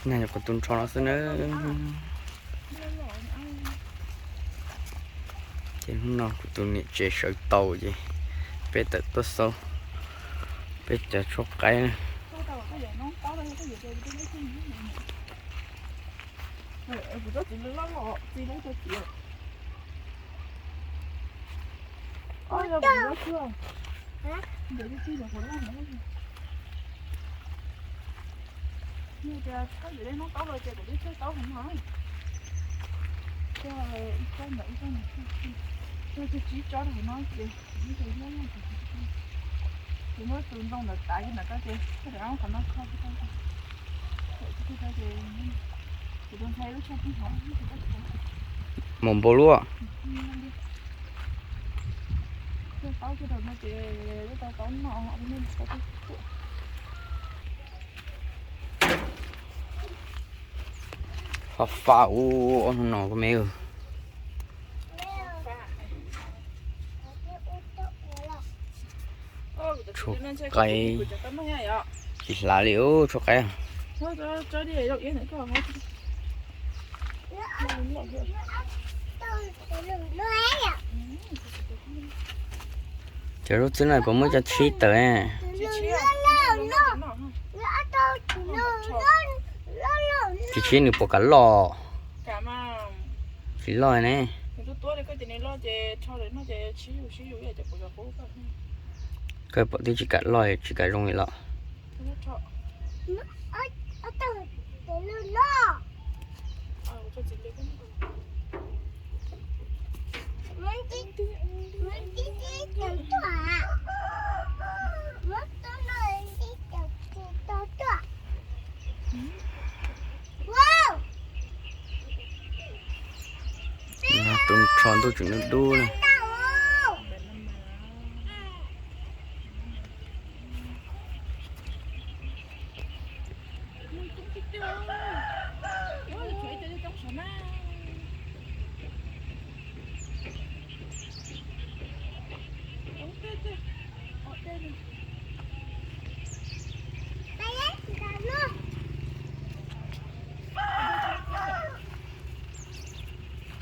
Nyuam qhuav tu nrho no xwb na. Ces hnub no kuv tus niam tsev sawv tau ces peb tawm tuaj xauj peb cov tshuaj qaib na. Mus npau luaj. Fab fab ub, ob hnub no koj me. Tshuaj qaib tsis hlav li ub, tshuaj qaib. Cov lub txwb no puas muaj cov tshib tawm? Tsis tshib nws puas kam loj? Tsis loj ne. Koj pom twb tsis kam loj tsis kam zoo li los. Tu nrho ntuj tseem dub dub na.